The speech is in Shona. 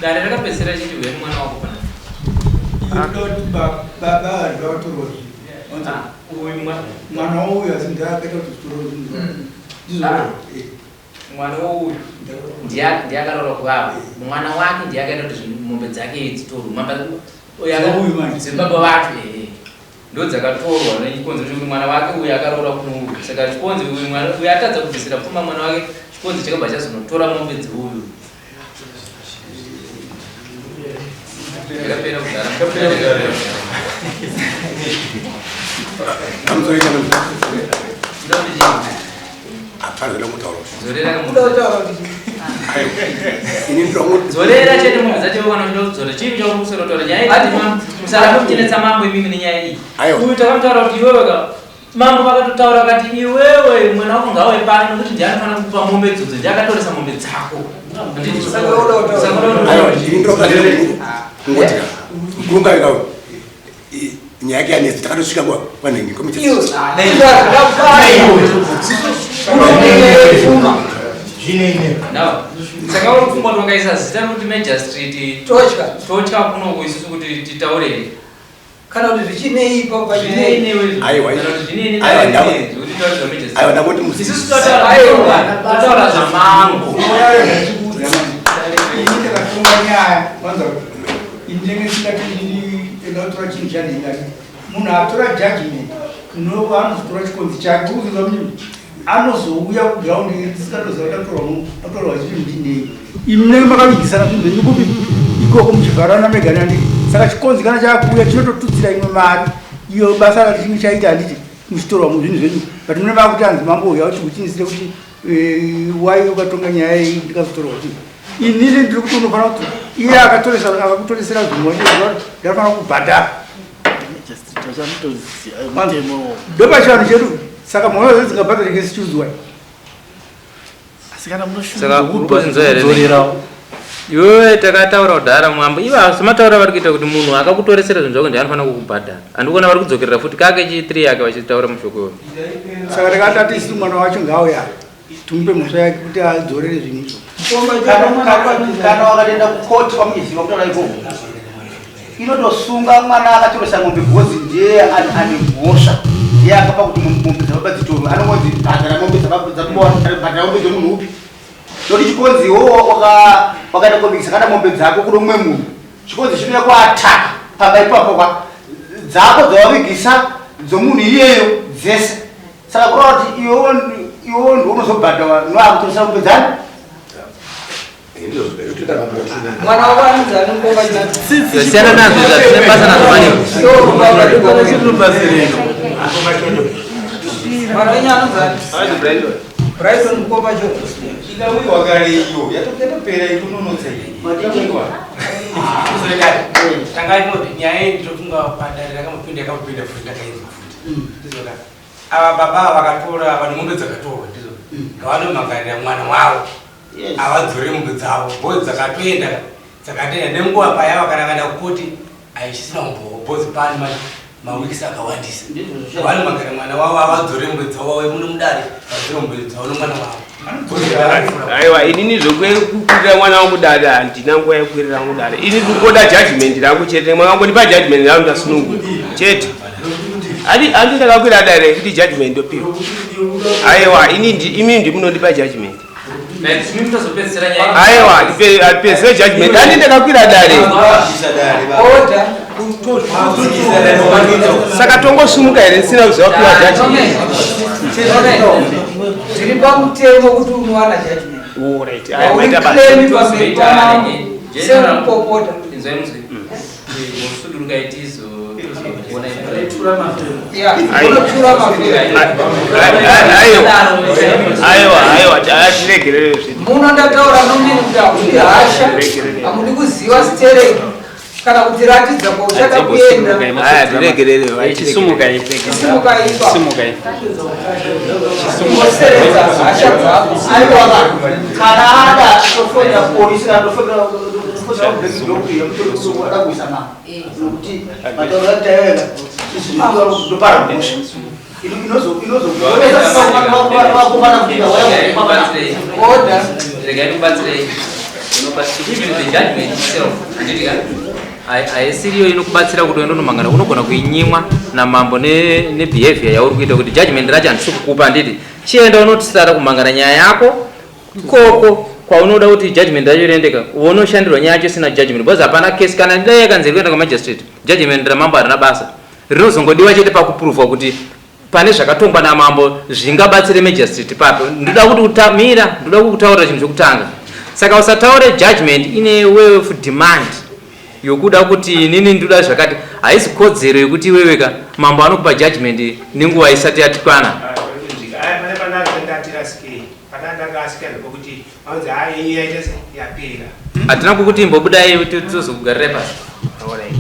Dare rakapedzisira chiti uya nemwana wako pana. Baba vanhu vakatorwa zvinhu. Ah, uyu mwana Mwana wauyu asi ndiye akaita kuti zvitorwe zvinhu zvavo. Ndizvo Ah. eh, Mwana wouyu ndiye akaroora kuvavo. Mwana wake ndiye akaita kuti mombe dzake dzitorwe. Mamba uyu Dzauyu manje. Dzebaba vake ehe. Ndo dzakatorwa nechikonzero chekuti mwana wake uyu akaroora kuno uyu. Saka chikonzi uyu mwana uyu atadza kubvisira pfuma mwana wake, chikonzi chakabva chazonotora mombe dzeuyu. Yakapera kudhara. Kamuzoita Ndauti chii? Hapana zvada kutaura. Dzorera Kuda mombe. kutaura kuti Aiwa. Ini ndinoda Dzorera chete mombe dzacho kana uchida kudzora. Chii chauri kuswera kutaura? Nyaya iyi kuti musaramba muchinetsa mambo imimi nenyaya iyi. Aiwa. Uyu takamutaura kuti iwewe ka mambo vakatotaura vakati iwewe mwana wako ngauye pano nekuti ndiye anofanira kukupa mombe idzodzo, ndiye akatoresa mombe dzako. Handiti? Saka unoda kutaura. Saka unoda Aiwa, kutaura. ini ndinoda kungoti ka. Mkurunga ka. Nyaya yake yanetsa takatosvika kwa kwanhingi komiti. Iwe, zvakapfuma. Now, saka uri kufunga kuti wakaisa zita rekuti magistrate Totya. totya kunoku isusu kuti titaure Kana kuti zvichinei ipapo zvinei pachinei. newe izvo? Aiwa. Kana kuti zvinei Aiwa, nedare zvekuti titaure zvamagistrate? Aiwa, ndangoti musi. Isusu totaura Aiwa. totaura zvamambo. Ini ndakatonga nyaya kwanza ini ndenge ndingati ndini ndakatora chinhu chandingati munhu atora judgment no anozotora chikonzi chake uziva munhu anozouya kuground tisingatoziva kuti atorwa chinhu chinei. Imi munenge makavigisana zvinhu zvenyu kupi ikoko muchivharana mega nandii. Saka chikonzi kana chakuuya chinototutsira imwe mari iyo basa racho chinge chaita handiti muchitorwa muzvinhu zvenyu, but mune makuti hanzi mambo uya kuti uchinisire kuti wai ukatonga nyaya iyi ndikazotorwa kuti inini ndiri kuti unofanira kuti iye akatoresa akakutoresera zvinhu wacho ndinofanira kubhadhara. Ndopachivanhu chedu. Saka mhosva dzedu dzingabhadharike sichiudzwa. Saka uri kuzinzwa here? Iwewe takataura kudhara mwambo ivo semataura vari kuita kuti munhu akakutoresera zvinhu zvako ndiye anofanira kukubhadhara. Handikuona vari kudzokerera futi kake chi3 yake vachitaura mushoko iwoyo. Saka takatati isu mwana wacho ngaauya timupe mhosva yake kuti adzorere zvinhu izvo. Kana wakatoenda kukoti kwamuchiziva kutaura ikoko, inotosunga mwana akatoresa mombe because ndiye ane mhosva, ndiye akapa kuti mombe dzababa dzitorwe. Anongonzi bhadhara mombe dzababa, mombe dzemunhu upi, nokuti chikonzi iwowo wakaenda kobikisa kana mombe dzako kuno mumwe munhu, chikonzi chinouya kuataka pamba ipapo kwa dzako dzawavigisa dzomunhu iyeyo dzese. Saka kureva kuti iwewo ndiwo unozobhadhara noakutoresa mombe dzani. Mwana wako anonzi anongova. Siyana nazvo izvi, hatina basa nazvo maningi. Mwana wenyu anonzi ani? Brighton Mukoma Joe. Ikauyiwa kare iyo, yatopera ikunonotsa iyi. Tangai moti nyaya iyi ndinofunga padare rakamupinda yakamupinda futi ndakainzwa futi. Ndizvo ava baba ava vakatora vane mombe dzakatorwa, ndizvo ngavanomhangarira mwana wavo avadzore mombe dzavo bhozi dzakatoenda dzakatoenda nenguva payava kana vakaenda kukoti haichisina umbowo bhozi pane maweeks akawandisa. Vanomhangarira mwana wavo avadzore mombe dzavo vauye muno mudare vadzore mombe dzavo nomwana wavo. Aiwa, inini zvokukwirira mwana wangu dare handina nguva yekukwirira wangu dare. Ini ndingoda judgment rangu chete. Mwana wangu ndipa judgment rangu ndasununguka chete. Handi ndakakwira dare kuti judgment ndopiwa. Aiwa, ini imi ndimunondipa judgment. Tozopedzisira nyaya. Aiwa, handipedzise judgment, handi ndakakwira dare. Order. Saka tongosumuka here ndisina kuziva kupiwa judgment? Zviri pamutemo kuti unowana judgment. Alright, aya maita basa. Hauiclaimi pamberi pamambo sekupopota. Inzwai muzwe. Musudurukai tizo tozoona. Yeah, unotura mafero. Aiwa, aiwa, aiwa, tiregerere zvedu. Muno ndataura nomini kuti hamudi hasha, hamudi kuziva stereki kana kutiratidza kwauchada kuenda. Aya, tiregerere. Chisumukai. Simuka ipa. Simukai. Ngoseredza hasha dzako. Aiwa, kana ada tofonera polisi kana tofonera ada kuisa mama nokuti matauro ataiweka ndopara mhosva inozovakomana. Order. Regai ndikubatsirei. Even the judgment itself, handiti ka? Haisiriyo inokubatsira kuti uende unomangana. Unogona kuinyimwa namambo nebehavior yauri kuita, kuti judgment racho handisi kukupa, handiti? Chienda unotisara kumangana nyaya yako ikoko kwaunoda kuti judgment racho riendeka, unoshandirwa nyaya yacho isina judgment, because hapana case. Kana dai yakanzi iri kuenda kwamagistrate, judgment ramambo harina basa, rinozongodiwa chete pakupuruvwa kuti pane zvakatongwa namambo zvingabatsire magistrate papo. Ndoda kuti utamira, ndoda kukutaurira chinhu chokutanga. Saka usataure judgment ine way of demand yokuda kuti inini ndoda zvakati. Haisi kodzero yekuti iweweka mambo anokupa judgment nenguva isati yatikwana. Pane pandatirasike, pandandakasika ndepekuti vanzi hai, yenyu yaita se yapera. Hatina kukuti imbobudai, tozokugarirai pasi. Alright.